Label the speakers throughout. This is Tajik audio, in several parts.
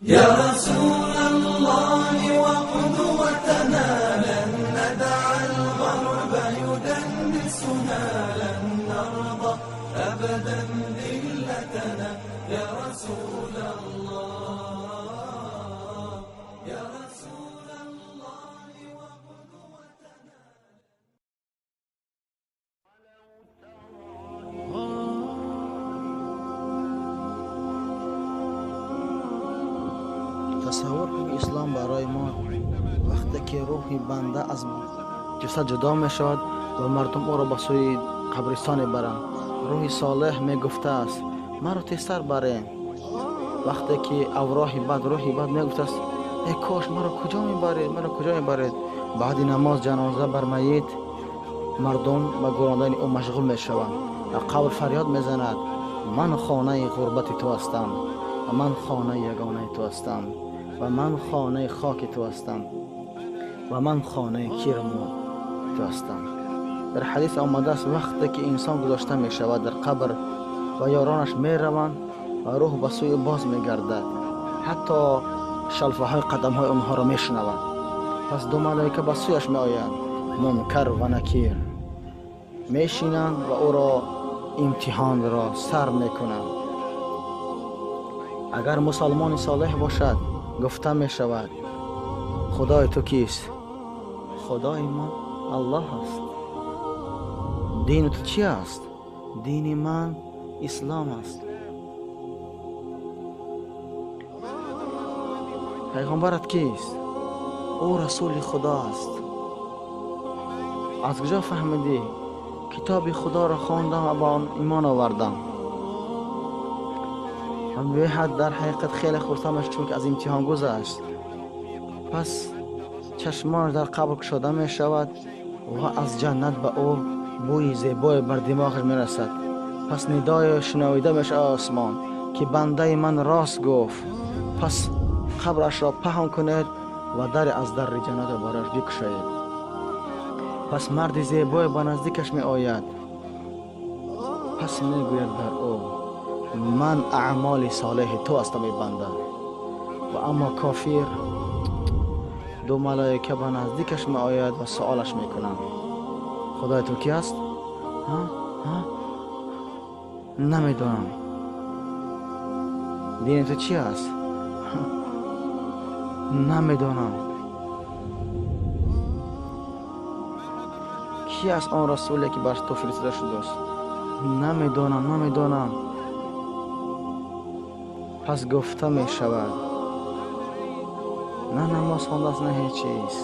Speaker 1: يا رسول الله وقدوتنا لن ندع الغرب يدنسنا لن نرضى أبدا ذلتنا يا رسول الله يا رسول الله وقدوتنا.
Speaker 2: Тасаввур кун, ислом барои мо вақте ки рӯҳи банда аз ҷасад ҷудо мешавад ва мардум ӯро ба сӯи қабристон мебаранд, рӯҳи солеҳ мегуфтааст: маро тезтар барен. Вақте ки авроҳи бад, рӯҳи бад мегуфтааст: э кош, маро куҷо мебаред, маро куҷо мебаред? Баъди намоз ҷаноза бар майит мардум ба гӯрондани ӯ машғул мешаванд ва қабр фарёд мезанад: ман хонаи ғурбати ту ҳастам ва ман хонаи ягонаи ту ҳастам ва ман хонаи хоки ту ҳастам ва ман хонаи кирму ту ҳастам. Дар ҳадис омадааст, вақте ки инсон гузошта мешавад дар қабр ва ёронаш мераванд ва рӯҳ ба сӯи боз мегардад, ҳатто шалфаҳои қадамҳои онҳоро мешунавад. Пас ду малоика ба сӯяш меоянд, Мункар ва Накир, мешинанд ва ӯро имтиҳонро сар мекунанд. Агар мусалмони солеҳ бошад, гуфта мешавад: худои ту кист? Худои ман Аллоҳ аст. Дини ту чи аст? Дини ман ислом аст. Пайғамбарат кист? Ӯ расули Худо аст. Аз куҷо фаҳмидӣ? Китоби Худоро хондам ва ба он имон овардам. Ва беҳад дар ҳақиқат хеле хурсанд мешуд, чунки аз имтиҳон гузашт. Пас чашмонаш дар қабр кушода мешавад ва аз ҷаннат ба ӯ бӯи зебое бар димоғаш мерасад. Пас нидое шунавида мешавад осмон, ки бандаи ман рост гуфт. Пас қабрашро паҳн кунед ва даре аз дари ҷаннатро барояш бикушоед. Пас марди зебое ба наздикаш меояд. Пас мегӯяд бар ӯ: ман аъмоли солеҳи ту ҳастам, эй банда. Ва аммо кофир, ду малоика ба наздикаш меояд ва суолаш мекунанд: худои ту ки аст? Намедонам. Дини ту чи аст? Намедонам. Ки аст он расуле, ки бар ту фиристода шудааст? Намедонам, намедонам. Пас гуфта мешавад: на намоз хондааст, на ҳеҷ чиз.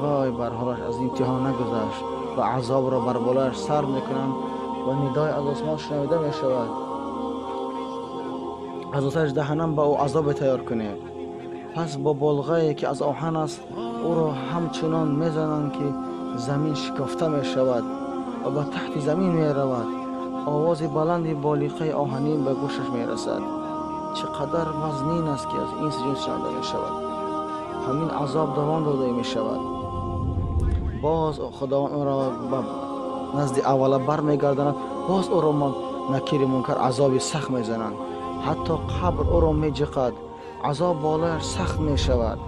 Speaker 2: Вой бар ҳолаш, аз имтиҳон нагузашт ва азобро бар болояш сар мекунанд ва нидои аз осмон шунавида мешавад: аз оташи ҷаҳаннам ба ӯ азобе тайёр кунед. Пас бо болғае, ки аз оҳан аст, ӯро ҳамчунон мезананд, ки замин шикофта мешавад ва ба таҳти замин меравад. Овози баланди болиқаи оҳанин ба гӯшаш мерасад. Чӣ қадар вазнин аст, ки аз инс ҷинс шунида мешавад. Ҳамин азоб давом дода мешавад. Боз Худованд ӯро ба назди аввала бармегардонад. Боз ӯро Накири Мункар азоби сахт мезананд, ҳатто қабр ӯро меҷиқад. Азоб болояш сахт мешавад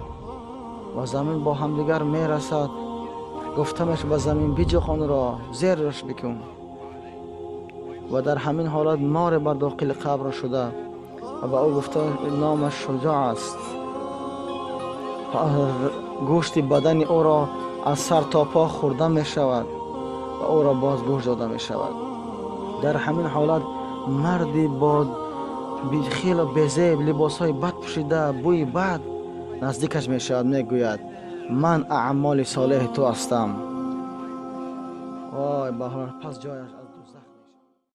Speaker 2: ва замин бо ҳамдигар мерасад. Гуфта мешавад: ба замин биҷиқ, онро зераш бикун. Ва дар ҳамин ҳолат море бар дохили қабр шуда ва ба ӯ гуфта, номаш Шуҷоъ аст. Гӯшти бадани ӯро аз сар то по хӯрда мешавад ва ӯро боз гӯшт дода мешавад. Дар ҳамин ҳолат марди бо хело безеб, либосҳои бад пӯшида, бӯи бад наздикаш мешавад, мегӯяд: ман аъмоли солеҳи ту ҳастам. Вой ба ҳолаш! Пас ҷояш